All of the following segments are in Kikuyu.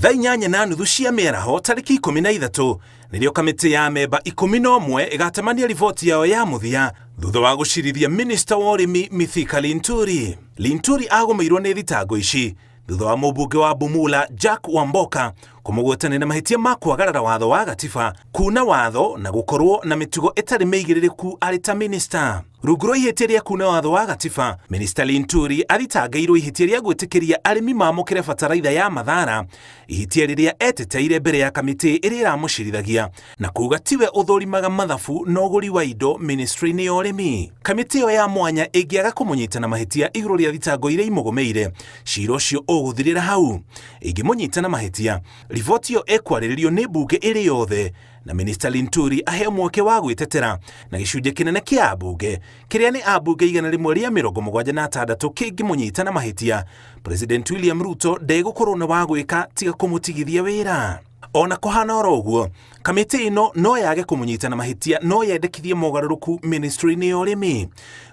Thaa 8:30 cia mĩaraho tarĩki 13 nĩrĩo kamĩtĩ ya memba 11 ĩgatemania riboti yao ya mũthia thutha wa gũcirithia minista wa ũrĩmi Mithika Linturi. Linturi agũmĩirwo nĩ thitango ici thutha wa mũmbunge wa Bumula Jack Wamboka kũmũgwetania na mahĩtia ma kwagarara watho wa gatiba, kuna watho na gũkorwo na mĩtugo ĩtarĩ mĩigĩrĩrĩku arĩ ta minista. Rungu rwa ihĩtia rĩa kuna watho wa gatiba, minista Linturi athitangĩirwo ihĩtia rĩa gwĩtĩkĩria arĩmi mamũkĩre bataraitha ya mathara, ihĩtia rĩrĩa eteteire mbere ya kamĩtĩ ĩrĩa ĩramũcirithagia na kuga tiwe ũthũrimaga mathabu na ũgũri wa indo ministry-inĩ ya ũrĩmi. Kamĩtĩ ĩyo ya mwanya ĩngĩaga kũmũnyita na mahĩtia igũrũ rĩa thitango iria imũgũmĩire, cira ũcio ũgũthirĩra hau. Ĩngĩmũnyita na mahĩtia, riboti ĩyo ĩkwarĩrĩrio nĩ mbunge ĩrĩ yothe na minista Linturi aheo mweke wa gwĩtetera na gĩcunjĩ kĩnene kĩa ambunge kĩrĩa nĩ ambunge 176 kĩngĩmũnyita na mahĩtia. President William Ruto ndegũkorwo na wa gwĩka tiga kũmũtigithia wĩra. Ona kũhana oro ũguo, kamĩtĩ ĩno no yage kũmũnyita na mahĩtia no yendekithie mogarũrũku ministry-inĩ ya ũrĩmi.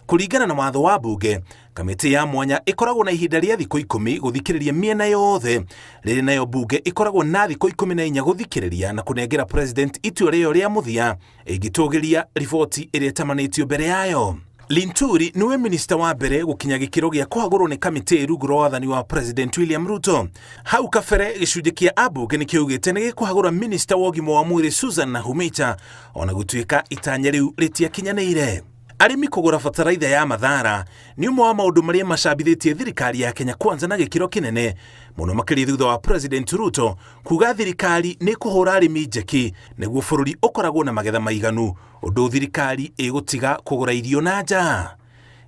Kũringana na watho wa mbunge, kamĩtĩ ya mwanya ĩkoragwo na ihinda rĩa thikũ 10 gũthikĩrĩria mĩena yothe, rĩrĩ nayo mbunge ĩkoragwo na thikũ 14 gũthikĩrĩria na kũnengera president itua rĩayo rĩa mũthia ĩngĩtũgĩria riboti ĩrĩa ĩtamanĩtio mbere yayo. Linturi niwe minista wa mbere gũkinya gĩkĩro gĩa kũhagũrwo nĩ kamĩtĩ rungu rwa wathani wa President William Ruto. Hau kabere gĩcunjĩ kĩa ambunge nĩ kĩaugĩte nĩ gĩkũhagũra minista wa ũgima wa mwĩrĩ Susan Nakhumicha ona gũtuĩka itanya rĩu rĩtiakinyanĩire. Arĩmi kũgũra bataraitha ya mathara nĩ ũmwe wa maũndũ marĩa macambithĩtie thirikari ya Kenya Kwanza na gĩkĩro kĩnene mũno makĩria thutha wa President Ruto kuga thirikari nĩ kũhũra arĩmi njeki nĩguo bũrũri ũkoragwo na magetha maiganu, ũndũ thirikari ĩgũtiga kũgũra irio na nja.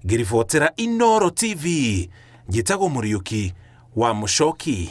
Ngĩribotera Inooro TV, njĩtagwo Mũriũki wa Mũcoki.